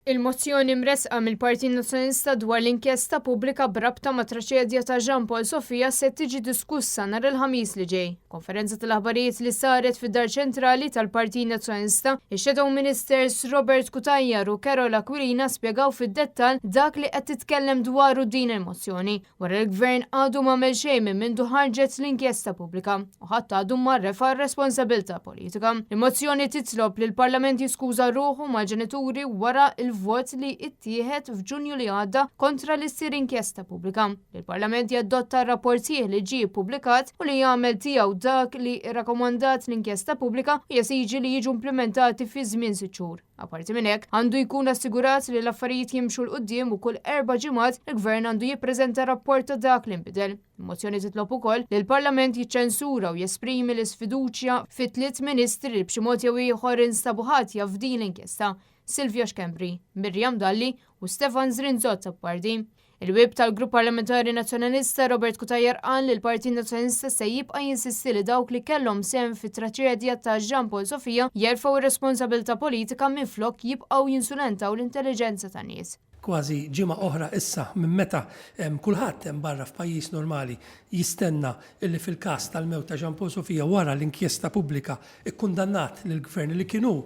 Il-mozzjoni mressqa mill-Partit Nazzjonalista dwar l-inkjesta pubblika b'rabta mat-traċedja ta' Jean Paul Sofia se tiġi diskussa nhar il-Ħamis li ġej. Konferenza tal-aħbarijiet li saret fid-Dar Ċentrali tal-Partit Nazzjonalista, ix-Shadow Ministers Robert Cutajar u Karol Aquilina spjegaw fid-dettall dak li qed titkellem dwaru din il-mozzjoni, wara li l-Gvern għadu m'għamel xejn minn mindu ħarġet l-inkjesta pubblika u ħadd għadu ma refa' r-responsabilità politika. Il-mozzjoni titlob li l-Parlament jiskuża ruħu mal-ġenituri wara l-vot li ittieħed f'Ġunju li għadda kontra li ssir inkjesta pubblika. Li l-Parlament jadotta r-rapport sħiħ li ġie ppubblikat u li jagħmel tiegħu dak li rrakkomandat l-inkjesta pubblika u jesiġi li jiġu implimentati fi żmien 6 xhur. Apparti minn hekk, għandu jkun assigurat li l-affarijiet jimxu 'l quddiem u kull 4 ġimgħat il-Gvern għandu jippreżenta rapport ta' dak li nbidel. Il-mozzjoni titlob ukoll li l-Parlament jiċċensura u jesprimi l-isfiduċja fi tliet ministri li b'xi mod jew ieħor instabu ħatja f'din l-inkjesta: Silvio Schembri, Miriam Dalli u Stefan Zrinzo Azzopardi. Il-Whip tal-Grupp Parlamentari Nazzjonalista Robert Cutajar qal li l-Partit Nazzjonalista se jibqa' jinsisti li dawk li kellhom sehem fit-traċedja ta' Jean Paul Sofia jerfgħu ir-responsabilità politika minflok jibqgħu jinsulentaw l-intelliġenza tan-nies. Kważi ġimgħa oħra issa minn meta kulħadd hemm barra f'pajjiż normali jistenna illi fil-każ tal-mewt ta' Jean Paul Sofia, wara l-inkjesta pubblika ikkundannat lill-gvern li kienu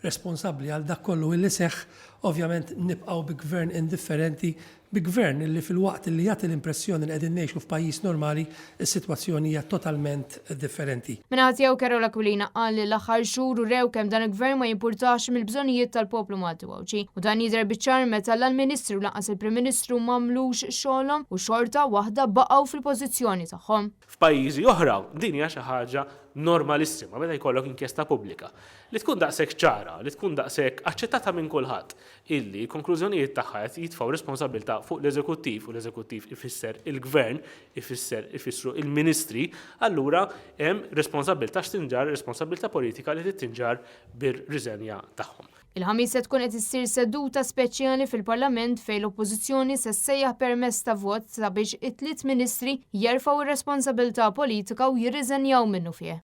responsabbli għal dak kollu illi seħħ, ovvjament nibqgħu bi gvern indifferenti, bi gvern illi filwaqt li jagħti l-impressjoni li qegħdin ngħixu f'pajjiż normali, is-sitwazzjoni hija totalment differenti. Min-naħa tiegħu, Karol Aquilina qal li l-aħħar xhur urew kemm dan il-gvern ma jimpurtax mill-bżonnijiet tal-poplu Malti Għawdxi. U dan jidher biċ-ċar meta la l-Ministru lanqas il-Prim Ministru m'għamlux xogħolhom u xorta waħda baqgħu fil-pożizzjoni tagħhom. F'pajjiżi oħra din hija xi ħaġa normalissima meta jkollok inkjesta pubblika li tkun daqshekk ċara, li tkun daqshekk aċċettata minn kulħadd, illi l-konklużjonijiet tagħha qed jitfgħu responsabilità fuq l-eżekuttiv, u l-eżekuttiv ifisser il-gvern, ifisser ifissru il-ministri, allura hemm responsabilità x'tinġarr, responsabilità politika li trid tinġarr bir-riżenja tagħhom. Il-Ħamis se tkun qed issir seduta speċjali fil-Parlament fejn l-Oppożizzjoni se ssejjaħ permezz ta' vot sabiex it-tliet ministri jerfgħu ir-responsabilità politika u jirriżenjaw minnufih.